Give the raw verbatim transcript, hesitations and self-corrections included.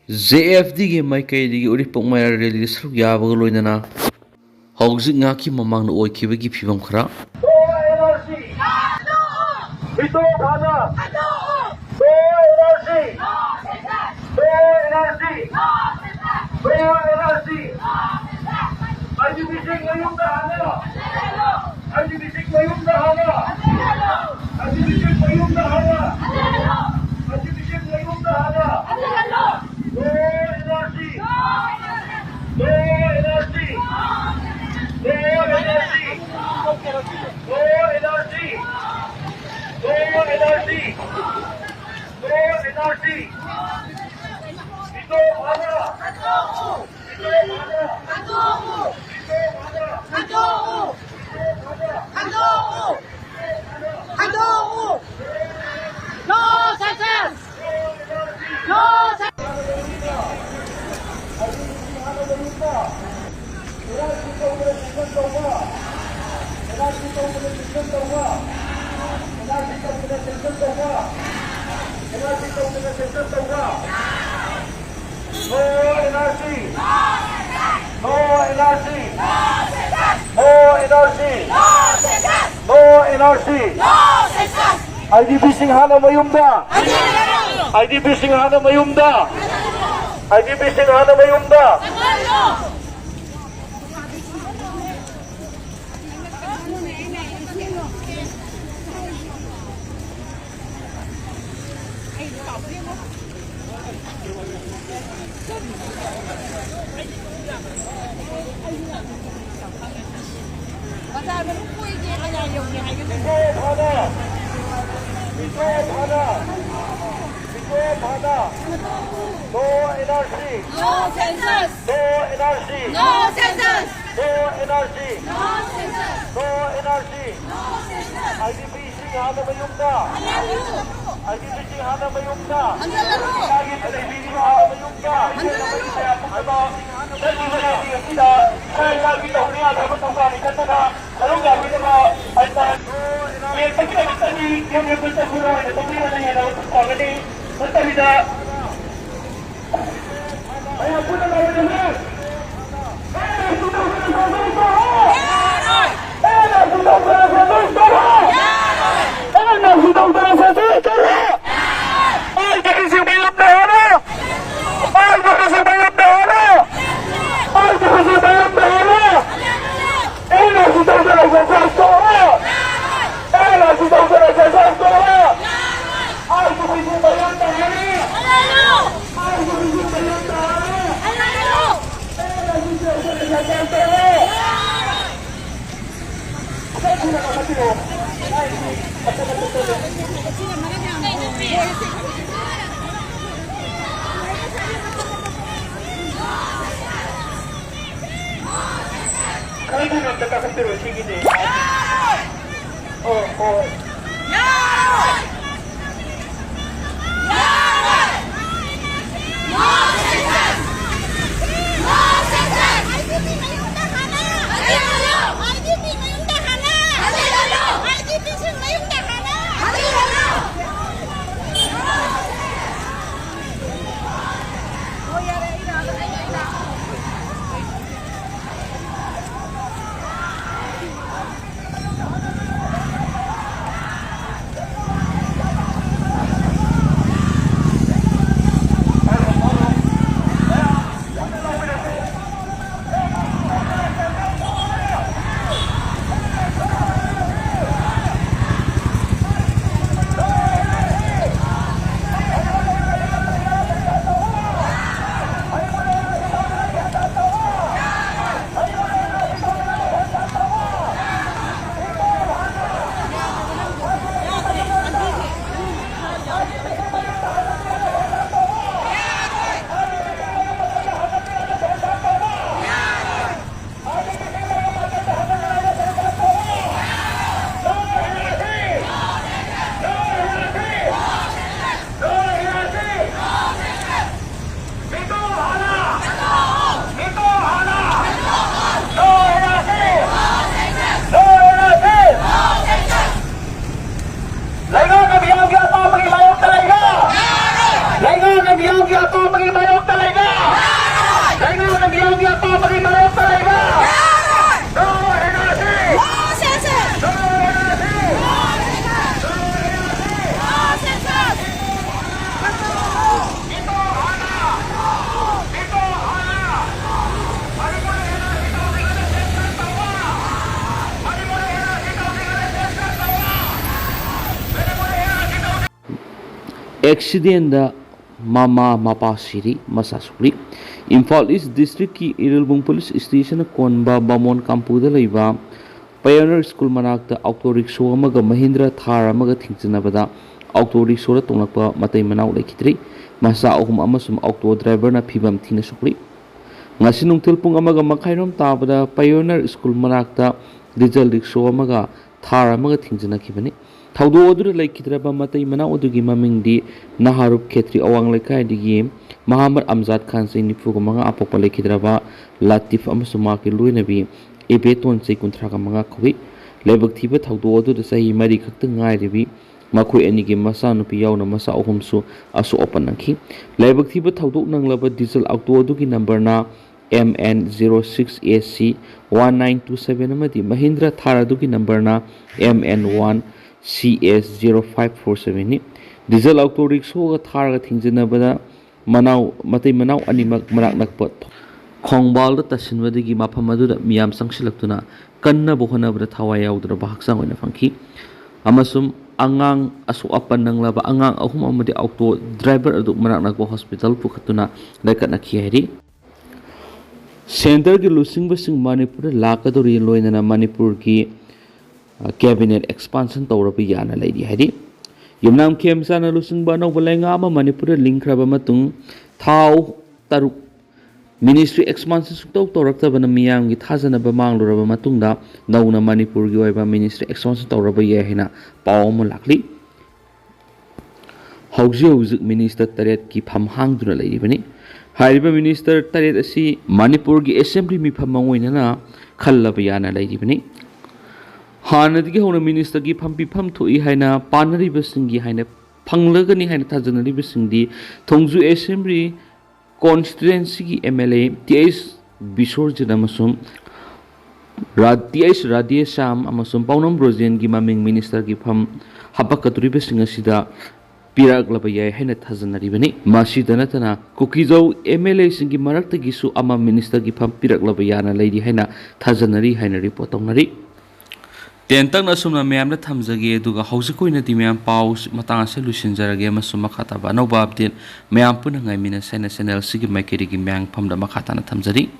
J F ꯗꯤꯒꯤ ꯃꯥꯏꯀꯩꯗꯒꯤ ꯎꯔꯤꯄꯣꯛ ꯃꯩꯔꯥ ꯔꯦꯂꯤꯗ ꯁꯔꯨꯛ ꯌꯥꯕꯒ ꯂꯣꯏꯅꯅ ꯍꯧꯖꯤꯛ ꯉꯥꯏꯍꯥꯛꯀꯤ ꯃꯃꯥꯡꯗ ꯑꯣꯏꯈꯤꯕꯒꯤ ꯐꯤꯕꯝ ꯈꯔ꯫ No N R C! No N R C! No N R C! No N R C! No N R C! No N R C! Vito Bhana! Vito Bhana! Vito Bhana! ꯍꯟꯗꯣꯛꯎ! ꯍꯟꯗꯣꯛꯎ! ꯍꯟꯗꯣꯛꯎ! No cessation! No cessation! No N R C! No N R C! No N R C! No N R C! I D P ꯁꯤꯡ ꯍꯥꯟꯅ ꯃꯌꯨꯝꯗ! I D P ꯁꯤꯡ ꯍꯥꯟꯅ ꯃꯌꯨꯝꯗ! I D P ꯁꯤꯡ ꯍꯥꯟꯅ ꯃꯌꯨꯝꯗ! ꯕꯖꯥꯔ ꯃꯅꯨꯡ ꯀꯣꯏꯒꯦ, ꯀꯌꯥ ꯌꯧꯒꯦ ꯍꯥꯏꯒꯗ꯭ꯔꯣ? ꯕꯤꯖꯣꯏ ꯐꯥꯅ! ꯕꯤꯖꯣꯏ ꯐꯥꯅ! ꯕꯤꯖꯣꯏ ꯐꯥꯅ! No N R C! No census! No N R C! No census! No N R C! No census! No N R C! No census! I D P ꯁꯤꯡ ꯍꯥꯟꯅ ꯃꯌꯨꯝꯗ! ꯍꯟꯖꯜꯂꯨ! I D P ꯁꯤꯡ ꯍꯥꯟꯅ ꯃꯌꯨꯝꯗ! ꯍꯟꯖꯜꯂꯨ! ꯂꯩꯕꯤꯔꯤꯕ ꯍꯥꯟꯅ ꯃꯌꯨꯝꯗ! ꯍꯟꯖꯜꯂꯨ! ꯆꯠꯈꯤꯕ ꯂꯩꯇꯦ ꯑꯁꯤꯗ ꯁꯔꯀꯥꯔꯒꯤ ꯇꯧꯕ ꯌꯥꯗ꯭ꯔꯕ ꯊꯧꯗꯥꯡꯅꯤ ꯈꯟꯗꯅ ꯁꯔꯨꯛ ꯌꯥꯕꯤꯅꯕ ꯍꯥꯏꯇꯥꯔꯦ꯫ ꯌꯦꯡꯕꯒꯤꯗꯃꯛꯇꯗꯤ ꯌꯨꯝ ꯌꯨꯝꯗ ꯆꯠꯇꯨꯅ ꯑꯣꯏꯅ ꯇꯧꯕꯤꯕꯅ ꯍꯦꯟꯅ ꯐꯒꯅꯤ꯫ ꯅꯠꯇꯕꯤꯗ ꯈꯔ ꯊꯨꯅ ꯑꯝꯇ ꯀꯥꯈꯠꯄꯤꯔꯣ ꯁꯤꯒꯤꯗꯤ꯫ ꯑꯣ, ꯑꯣ꯫ ꯂꯩꯉꯥꯛꯅ ꯃꯤꯌꯥꯝꯒꯤ ꯑꯄꯥꯝꯕꯒꯤ ꯃꯥꯌꯣꯛꯇ ꯂꯩꯕ! ꯂꯩꯉꯥꯛꯅ ꯃꯤꯌꯥꯝꯒꯤ ꯑꯄꯥꯝꯕꯒꯤ ꯃꯥꯌꯣꯛꯇ ꯂꯩꯕ! ꯂꯩꯉꯥꯛꯅ ꯃꯤꯌꯥꯝꯒꯤ ꯑꯄꯥꯝꯕꯒꯤ ꯃꯥꯌꯣꯛꯇ ꯂꯩꯕ! No N R C! No N R C! ꯑꯦꯛꯁꯤꯗꯦꯟꯗ ꯃꯃꯥ ꯃꯄꯥ ꯁꯤꯔꯤ, ꯃꯆꯥ ꯁꯣꯛꯂꯤ꯫ ꯏꯝꯐꯥꯜ ꯏꯁ ꯗꯤꯁꯇ꯭ꯔꯤꯛꯀꯤ ꯏꯔꯤꯜꯕꯨꯡ ꯄꯨꯂꯤꯁ ꯁ꯭ꯇꯦꯁꯟꯅ ꯀꯣꯟꯕ ꯕꯥꯃꯣꯟ ꯀꯥꯝꯄꯨꯗ ꯂꯩꯕ ꯄꯥꯏꯑꯣꯅꯤꯌꯔ ꯁ꯭ꯀꯨꯜ ꯃꯅꯥꯛꯇ ꯑꯣꯇꯣ ꯔꯤꯛꯁꯣ ꯑꯃꯒ ꯃꯍꯤꯟꯗ꯭ꯔ ꯊꯥꯔ ꯑꯃꯒ ꯊꯦꯡꯖꯤꯟꯅꯕꯗ ꯑꯣꯇꯣ ꯔꯤꯛꯁꯣꯗ ꯇꯣꯡꯂꯛꯄ ꯃꯇꯩ ꯃꯅꯥꯎ ꯂꯩꯈꯤꯗ꯭ꯔꯦ꯫ ꯃꯆꯥ ꯑꯍꯨꯝ ꯑꯃꯁꯨꯡ ꯑꯣꯇꯣ ꯗ꯭ꯔꯥꯏꯚꯔꯅ ꯐꯤꯕꯝ ꯊꯤꯅ ꯁꯣꯛꯂꯤ꯫ ꯉꯁꯤ ꯅꯨꯡꯊꯤꯜ ꯄꯨꯡ ꯑꯃꯒ ꯃꯈꯥꯏꯔꯣꯝ ꯇꯥꯕꯗ ꯄꯥꯏꯑꯣꯅꯤꯌꯔ ꯁ꯭ꯀꯨꯜ ꯃꯅꯥꯛꯇ ꯗꯤꯖꯜ ꯔꯤꯛꯁꯣ ꯑꯃꯒ ꯊꯥꯔ ꯑꯃꯒ ꯊꯦꯡꯖꯤꯟꯅꯈꯤꯕꯅꯤ꯫ ꯊꯧꯗꯣꯛ ꯑꯗꯨꯗ ꯂꯩꯈꯤꯗ꯭ꯔꯕ ꯃꯇꯩ ꯃꯅꯥꯎ ꯑꯗꯨꯒꯤ ꯃꯃꯤꯡꯗꯤ ꯅꯍꯥꯔꯨꯞ ꯈꯦꯇ꯭ꯔꯤ ꯑꯋꯥꯡ ꯂꯩꯀꯥꯏꯗꯒꯤ ꯃꯍꯥꯃꯠ ꯑꯝꯖꯥꯗ ꯈꯥꯟ, ꯆꯍꯤ ꯅꯤꯐꯨꯒ ꯃꯉꯥ ꯑꯄꯣꯛꯄ, ꯂꯩꯈꯤꯗ꯭ꯔꯕ ꯂꯥꯇꯤꯐ ꯑꯃꯁꯨꯡ ꯃꯍꯥꯛꯀꯤ ꯂꯣꯏꯅꯕꯤ ꯏꯕꯦꯇꯣꯟ, ꯆꯍꯤ ꯀꯨꯟꯊ꯭ꯔꯥꯒ ꯃꯉꯥ ꯀꯧꯏ꯫ ꯂꯥꯏꯕꯛ ꯊꯤꯕ ꯊꯧꯗꯣꯛ ꯑꯗꯨꯗ ꯆꯍꯤ ꯃꯔꯤ ꯈꯛꯇ ꯉꯥꯏꯔꯤꯕꯤ ꯃꯈꯣꯏ ꯑꯅꯤꯒꯤ ꯃꯆꯥꯅꯨꯄꯤ ꯌꯥꯎꯅ ꯃꯆꯥ ꯑꯍꯨꯝꯁꯨ ꯑꯁꯣꯛ ꯑꯄꯟ ꯅꯪꯈꯤ꯫ ꯂꯥꯏꯕꯛ ꯊꯤꯕ ꯊꯧꯗꯣꯛ ꯅꯪꯂꯕ ꯗꯤꯖꯜ ꯑꯣꯇꯣ ꯑꯗꯨꯒꯤ ꯅꯝꯕꯔꯅ M N zero six A C one nine two seven ꯑꯃꯗꯤ ꯃꯍꯤꯟꯗ꯭ꯔ ꯊꯥꯔ ꯑꯗꯨꯒꯤ ꯅꯝꯕꯔꯅ M N one C S zero five four sevenꯅꯤ꯫ ꯗꯤꯖꯜ ꯑꯣꯇꯣ ꯔꯤꯛꯁꯣꯒ ꯊꯥꯔꯒ ꯊꯦꯡꯖꯤꯟꯅꯕꯗ ꯃꯅꯥꯎ, ꯃꯇꯩ ꯃꯅꯥꯎ ꯑꯅꯤꯃꯛ ꯃꯅꯥꯛ ꯅꯛꯄ ꯈꯣꯡꯕꯥꯜꯗ ꯇꯥꯁꯤꯟꯕꯗꯒꯤ ꯃꯐꯝ ꯑꯗꯨꯗ ꯃꯤꯌꯥꯝ ꯆꯪꯁꯤꯜꯂꯛꯇꯨꯅ ꯀꯟꯅꯕ ꯍꯣꯠꯅꯕꯗ ꯊꯋꯥꯏ ꯌꯥꯎꯗ꯭ꯔꯕ ꯍꯛꯆꯥꯡ ꯑꯣꯏꯅ ꯐꯪꯈꯤ꯫ ꯑꯃꯁꯨꯡ ꯑꯉꯥꯡ ꯑꯁꯣꯛ ꯑꯄꯟ ꯅꯪꯂꯕ ꯑꯉꯥꯡ ꯑꯍꯨꯝ ꯑꯃꯗꯤ ꯑꯣꯇꯣ ꯗ꯭ꯔꯥꯏꯚꯔ ꯑꯗꯨ ꯃꯅꯥꯛ ꯅꯛꯄ ꯍꯣꯁꯄꯤꯇꯥꯜ ꯄꯨꯈꯠꯇꯨꯅ ꯂꯥꯏꯀꯠꯅꯈꯤ ꯍꯥꯏꯔꯤ꯫ ꯁꯦꯟꯇꯔꯒꯤ ꯂꯨꯆꯤꯡꯕꯁꯤꯡ ꯃꯅꯤꯄꯨꯔꯗ ꯂꯥꯛꯀꯗꯧꯔꯤ, ꯂꯣꯏꯅꯅ ꯃꯅꯤꯄꯨꯔꯒꯤ, ꯑ, ꯀꯦꯕꯤꯅꯦꯠ ꯑꯦꯛꯁꯄꯥꯟꯁꯟ ꯇꯧꯔꯕ ꯌꯥꯅ ꯂꯩꯔꯤ ꯍꯥꯏꯔꯤ꯫ ꯌꯨꯝꯅꯥꯝ ꯈꯦꯝꯆꯥꯟꯅ ꯂꯨꯆꯤꯡꯕ ꯑꯅꯧꯕ ꯂꯩꯉꯥꯛ ꯑꯃ ꯃꯅꯤꯄꯨꯔꯗ ꯂꯤꯡꯈ꯭ꯔꯕ ꯃꯇꯨꯡ ꯊꯥ ꯇꯔꯨꯛ ꯃꯤꯅꯤꯁꯇ꯭ꯔꯤ ꯑꯦꯛꯁꯄꯥꯟꯁꯟ ꯁꯨꯡꯇꯧ ꯇꯧꯔꯛꯇꯕꯅ ꯃꯤꯌꯥꯝꯒꯤ ꯊꯥꯖꯅꯕ ꯃꯥꯡꯂꯨꯔꯕ ꯃꯇꯨꯡꯗ ꯅꯧꯅ ꯃꯅꯤꯄꯨꯔꯒꯤ ꯑꯣꯏꯕ ꯃꯤꯅꯤꯁꯇ꯭ꯔꯤ ꯑꯦꯛꯁꯄꯥꯟꯁꯟ ꯇꯧꯔꯕ ꯌꯥꯏ ꯍꯥꯏꯅ ꯄꯥꯎ ꯑꯃ ꯂꯥꯛꯂꯤ꯫ ꯍꯧꯖꯤꯛ ꯍꯧꯖꯤꯛ ꯃꯤꯅꯤꯁꯇꯔ ꯇꯔꯦꯠꯀꯤ ꯐꯝ ꯍꯥꯡꯗꯨꯅ ꯂꯩꯔꯤꯕꯅꯤ꯫ ꯍꯥꯏꯔꯤꯕ ꯃꯤꯅꯤꯁꯇꯔ ꯇꯔꯦꯠ ꯑꯁꯤ ꯃꯅꯤꯄꯨꯔꯒꯤ ꯑꯦꯁꯦꯝꯕ꯭ꯂꯤ ꯃꯤꯐꯝ ꯑꯃ ꯑꯣꯏꯅꯅ ꯈꯜꯂꯕ ꯌꯥꯅ ꯂꯩꯔꯤꯕꯅꯤ꯫ ꯍꯥꯟꯅꯗꯒꯤ ꯍꯧꯅ ꯃꯤꯅꯤꯁꯇꯔꯒꯤ ꯐꯝ ꯄꯤꯐꯝ ꯊꯣꯛꯏ ꯍꯥꯏꯅ ꯄꯥꯅꯔꯤꯕꯁꯤꯡꯒꯤ ꯍꯥꯏꯅ ꯐꯪꯂꯒꯅꯤ ꯍꯥꯏꯅ ꯊꯥꯖꯅꯔꯤꯕꯁꯤꯡꯗꯤ ꯊꯣꯡꯖꯨ ꯑꯦꯁꯦꯝꯕ꯭ꯂꯤ ꯀꯣꯟꯁꯇꯤꯇ꯭ꯋꯦꯟꯁꯤꯒꯤ M L A T H Bishworjit ꯑꯃꯁꯨꯡ ꯔꯥ-, T H ꯔꯥꯙꯦꯁ꯭ꯌꯥꯝ ꯑꯃꯁꯨꯡ ꯄꯥꯎꯅꯝ ꯕ꯭ꯔꯣꯖꯦꯟꯒꯤ ꯃꯃꯤꯡ ꯃꯤꯅꯤꯁꯇꯔꯒꯤ ꯐꯝ ꯍꯥꯄꯛꯀꯗꯧꯔꯤꯕꯁꯤꯡ ꯑꯁꯤꯗ ꯄꯤꯔꯛꯂꯕ ꯌꯥꯏ ꯍꯥꯏꯅ ꯊꯥꯖꯅꯔꯤꯕꯅꯤ꯫ ꯃꯁꯤꯗ ꯅꯠꯇꯅ ꯀꯨꯀꯤꯖꯧ M L A ꯁꯤꯡꯒꯤ ꯃꯔꯛꯇꯒꯤꯁꯨ ꯑꯃ ꯃꯤꯅꯤꯁꯇꯔꯒꯤ ꯐꯝ ꯄꯤꯔꯛꯂꯕ ꯌꯥꯅ ꯂꯩꯔꯤ ꯍꯥꯏꯅ ꯊꯥꯖꯅꯔꯤ ꯍꯥꯏꯅ ꯔꯤꯄꯣꯔꯠ ꯇꯧꯅꯔꯤ꯫ ꯇꯦꯟꯇꯛꯅ ꯑꯁꯨꯝꯅ ꯃꯌꯥꯝꯗ ꯊꯝꯖꯒꯦ, ꯑꯗꯨꯒ ꯍꯧꯖꯤꯛꯀꯤ ꯑꯣꯏꯅꯗꯤ ꯃꯌꯥꯝ ꯄꯥꯎ ꯃꯇꯥꯡ ꯑꯁꯤ ꯂꯣꯏꯁꯤꯟꯖꯔꯒꯦ, ꯑꯃꯁꯨꯡ ꯃꯈꯥ ꯇꯥꯕ ꯑꯅꯧꯕ ꯑꯞꯗꯦꯠ ꯃꯌꯥꯝ ꯄꯨꯟꯅ ꯉꯥꯏꯃꯤꯟꯅꯁꯦ ꯍꯥꯏꯅ ꯆꯦꯅꯦꯜ ꯑꯁꯤꯒꯤ ꯃꯥꯏꯀꯩꯗꯒꯤ ꯃꯌꯥꯝ ꯐꯝꯗ ꯃꯈꯥ ꯇꯥꯅ ꯊꯝꯖꯔꯤ꯫